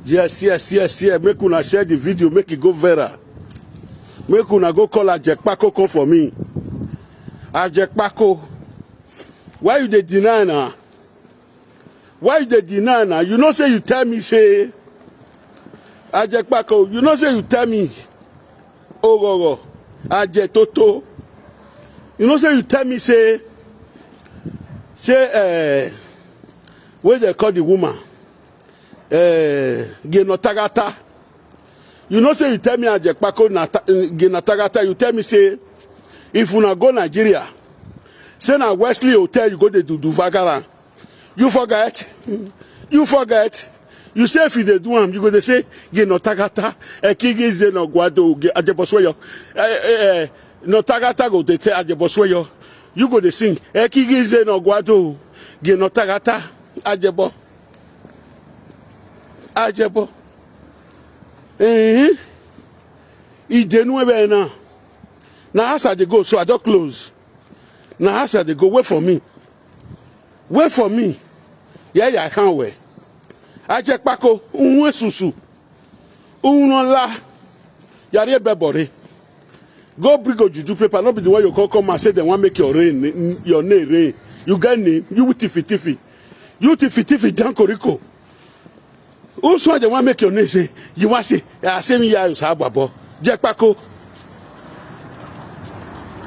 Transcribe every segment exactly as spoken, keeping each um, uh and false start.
Yes, yes, yes, yes. Make una share the video, make it go viral. Make una go call Ajekpako come for me. Ajekpako, why you dey deny na? Why you dey deny na? You know say you tell me say, Ajekpako, you know say you tell me, Ogoro, Ajetoto. You know say you tell me say, say, eh, wey dem call the woman, eh, Genotagata. You know say you tell me Ajekpako na ta-, Genotagata. You tell me say if una go Nigeria, say na Wesley Hotel you go dey do, do vagara. You forget? You forget? You say if you dey do am, you go dey say, "Genotagata, Ekigi Zeno Guado, Ge-, Ajebosweyo." Eh, eh, eh, Notagata go dey tell Ajebosweyo. You go dey sing, "Ekigi Zeno Guado, Genotagata, Ajebo, Ajebo." Eh, e dey no ebe na. Na as I dey go, so I don close. Na as I dey go, wait for me. Wait for me. Yeah, yeah, I can't wait. Ajekpako, unwe susu. Unola. Yari ebebore. Go bring your juju paper. No be the one you call come and say they want make your rain, your name rain. You get name. You tiffy tiffy. You tiffy tiffy, Jankoriko. Who swear they want make your name say, you want say, "I say me, ya, you say, Babo." Jekpako.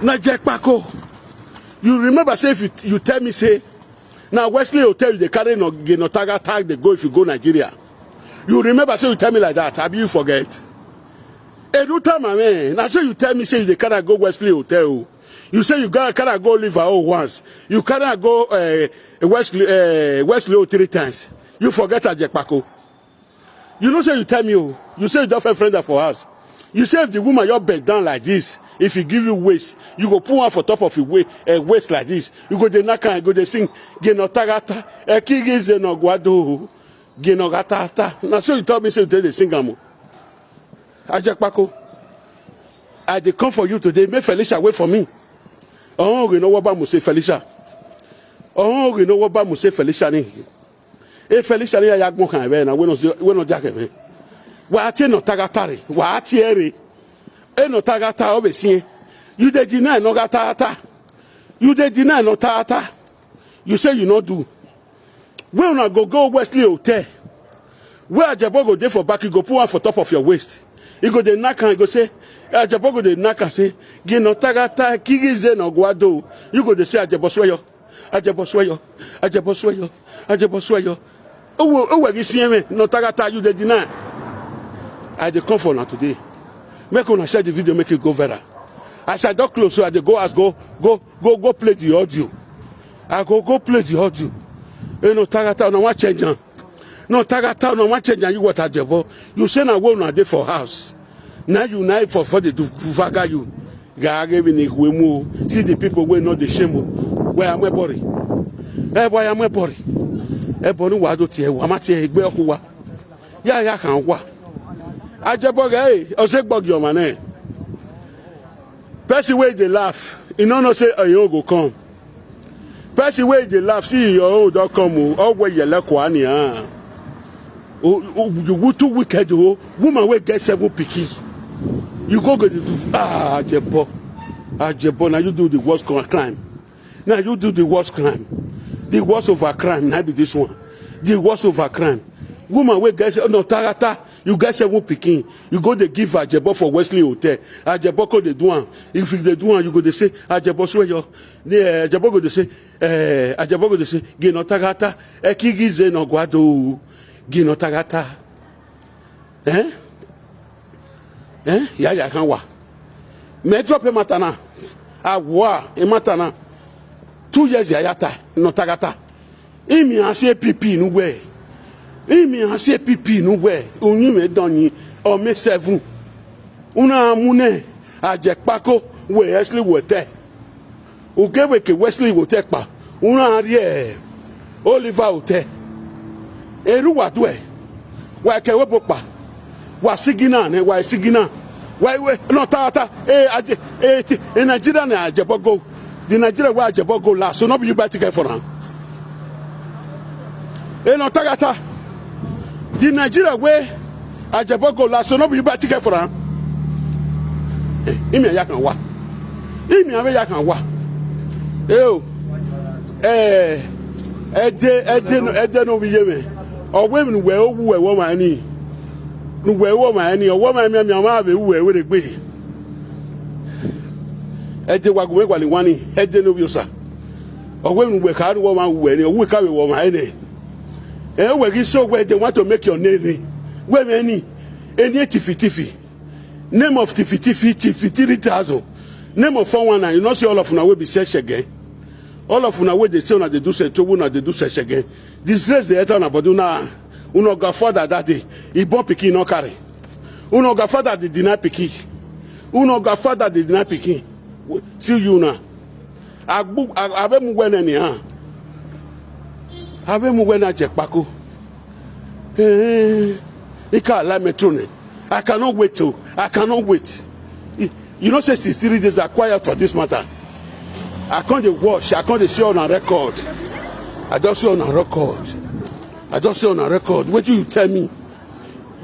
Na Jekpako. You remember say if you, you tell me say, now Wesley Hotel, they carry no, Genotagata, they go if you go Nigeria. You remember say you tell me like that. Have you forget? Edu time, man. Now say you tell me say they carry go Wesley Hotel. You say you gotta carry go Liverpool once. You carry go, uh, Wesley, uh, Wesley three times. You forget Ajekpako. You know say you tell me, oh, you say you don't find friend for house. You say if the woman you bend down like this, if he give you waist, you go put one for top of your waist, uh, waist like this. You go dey knock and go dey sing, "Genotagata, Ekigi Zeno Guado, Genotagata." Now so you tell me say you dey dey sing am, oh. Ajekpako, I dey come for you today. Make Felicia wait for me. Oh, you know what Bamu say, Felicia. Oh, you know what Bamu say, Felicia ni. E Felicia ni ya gbon kan be na, we no, we no jake me. Wa ti no tagatare, wa ti ere. E no tagata o be sin. You dey deny no gatata. You dey deny no tata. You say you no do. When una go go Wesley Hotel, where Ajebo go dey for back, you go put one for top of your waist. You go dey knock and you go say, Ajebo go dey knock and say, "Gino tagata, Ekigi Zeno Guado." You go dey say, "Ajebo swear yo, Ajebo swear yo, Ajebo swear yo, Ajebo swear yo." Oh, oh, oh, you see me? No tagata, you dey deny. I dey come for una today. Make una share the video, make it go viral. As I don close, so I dey go as go, go, go, go play the audio. I go, go play the audio. You know, tagata, una wan change am. No, tagata, una wan change am. You what, Ajebo? You say na wey una dey for house. Now you na for, for the do vaga you. Ga age bi ni we mu. See the people wey no dey shame o. Where am I body? Eh, why am I body? Eh, bonu wa do tie, wa ma tie, egbe oku wa. Ya, ya kan wa. Ajebo ga, eh, o se gbog your man, eh. Person wey dey laugh, e no know say Oyo go come. Person wey dey laugh, see your own don come o. Ogwe yele kwani, ah. Oh, oh, you go too wicked o. Woman wey get seven pikin, you go go dey do, ah, Ajebo. Ajebo, na you do the worst cr-, crime. Na you do the worst crime. The worst over crime, na be this one. The worst over crime. Woman wey get, no, tagata, you get seven pikin, you go dey give Ajebo for Wesley Hotel. Ajebo go dey do am. If you dey do am, you go dey say, "Ajebo swear yo." The, eh, Ajebo go dey say, eh, Ajebo go dey say, "Gino tagata, Ekigi Zeno Guado, Gino tagata." Eh? Eh? Ya, ya kan wa. Me drop e matana. Awa, e matana. Two years ya yata, no tagata. Imi ase pipi nu we. Imi ase pipi nu we. Unyi me donyi, o me seven. Una amune, Ajekpako, we Wesley Hotel. Ugewe ke Wesley Hotel pa. Una arie. Oliver Hotel. Eru wa due. Wa ke we bo pa. Wa sigina ne, wa sigina. Wa we, no, ta, ta. Eh, Aje, eh, ti, eh, Nigeria na Ajebo go. The Nigeria where Ajebo go last. So no be you buy ticket for am. Eh, no, tagata. The Nigeria wey Ajebo go last, so no be you buy ticket for am. Eh, imi ya kan wa. Imi ya kan wa. Eh o. Eh, ede, ede no, ede no bi ye me. Owe mi we owu we wo ma ni. Nu we wo ma ni. Owo ma mi mi ma be wu we we de gbe. Ede wa gu we gwa ni wa ni. Ede no bi osa. Owe mi we ka ru wo ma wu we ni. Owu ka we wo ma ni. Eh, we gi so we dey want to make your name. We me ni. Any tifi tifi. Name of tifi tifi, tifi three thousand. Name of four one nine. You know, see all of una wey be search again. All of una wey dey say una dey do search, una dey do search again. Disgrace dey enter una body. Una, una oga father that day, he born pikin, no carry. Una oga father dey deny pikin. Una oga father dey deny pikin. See you now. Agbu, a-, abe mu wene ni ha. Abe mu wene aje kpako. Eh, ika la me tune. I cannot wait o. I cannot wait. Y-, you know say sixty-three days are quiet for this matter. I can't dey watch. I can't dey see on a record. I just see on a record. I just see on a record. Wetin you tell me?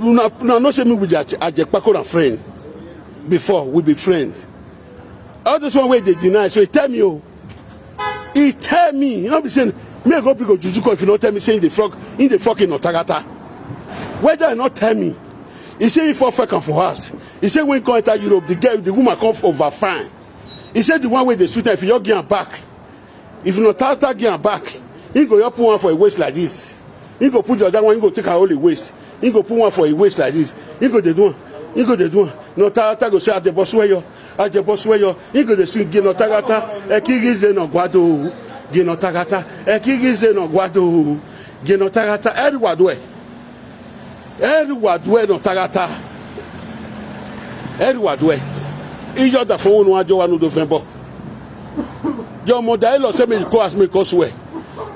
Una, una know say me with Aje-, Ajekpako na friend. Before, we be friends. All this one wey dey deny, so he tell me o. He tell me, he no be say, me go pick Ojuju call if you no tell me say he dey flog, he dey fucking Otagata. Whether he no tell me, he say he fall fuck am for house. He say when he come enter Europe, the girl, the woman come over fine. He say the one wey dey sweet am, if you just give am back, if no tata give am back, he go just put one for a waist like this. He go put the other one, he go take am hold a waist. He go put one for a waist like this. He go dey do am. He go dey do am. No tata go say, "Ajebo swear yo. Ajebo swear yo." He go dey sing, "Gino tagata, ekigize no guado. Gino tagata, ekigize no guado. Gino tagata, everywhere do it." Everywhere do it, no tagata. Everywhere do it. He just the phone, no ajo, no do fembo. Your mother-in-law say me you call as me call swear.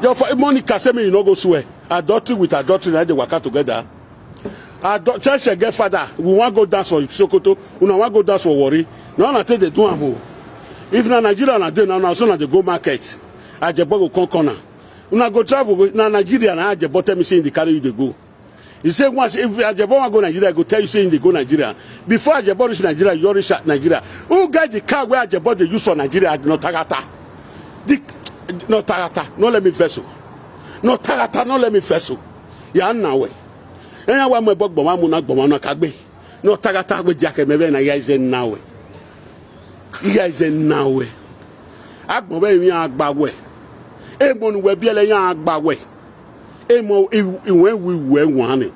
Your fa-, Monica say me you no go swear. Adultery with adultery, na dey waka together. Ado-, church get father. We wan go dance for Sokoto. Una wan go dance for Warri. Na una take dey do am o. If na Nigeria na dey, na una so na dey go market. Ajebo go come corner. Una go travel go, na Nigeria na Ajebo tell me say he dey carry you dey go. He say once if Ajebo wan go Nigeria, he go tell you say he dey go Nigeria. Before Ajebo reach Nigeria, you reach Nigeria. Who get the car wey Ajebo dey use for Nigeria? No tagata. The, no tagata. No let me vex o. No tagata. No let me vex o. Ya na we. Enya wa mo gbogbo ma mu na gbogbo na kagbe. No tagata we dia ke me be na ya ize na we. Iya ize na we. Agbon we mi agba we. E mo nu we bi ele ya agba we. E mo i, i we wi we wane.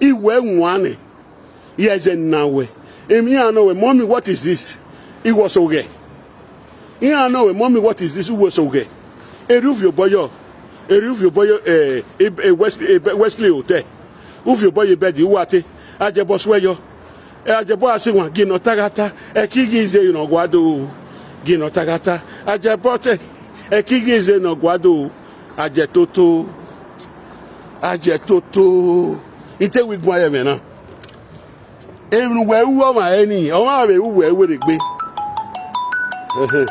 I we wane. Iya ize na we. E mi ano we, "Mommy, what is this?" He was okay. He ano we, "Mommy, what is this?" He was okay. Eri uvio boyo. Eri uvio boyo, eh, eh, eh, Wesley, eh, Wesley Hotel. Uvio boyo bedi uwate. Ajebo swear yo. Eh, Ajebo asiwa, "Gino tagata, ekigize no guado. Gino tagata, Ajebo te, ekigize no guado. Aje toto. Aje toto." Ite wi gwa ye me na. Even we who are my any, or my who we would be. Ehe.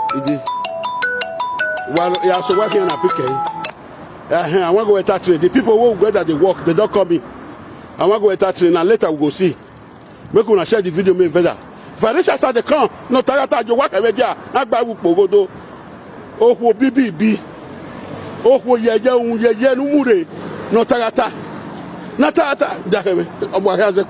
Iji. Well, yeah, so what can I pick, eh? Ehe, I wan go enter train. The people who go that they work, they don't call me. I wan go enter train, and later we go see. Make una share the video, make better. If I reach outside, they come. No tagata, you work every day. Agba wu pogodo. Okwo bibibi. Okwo yeye un yeye numure. No tagata. Na tagata. Jakeme. Omo ahaze.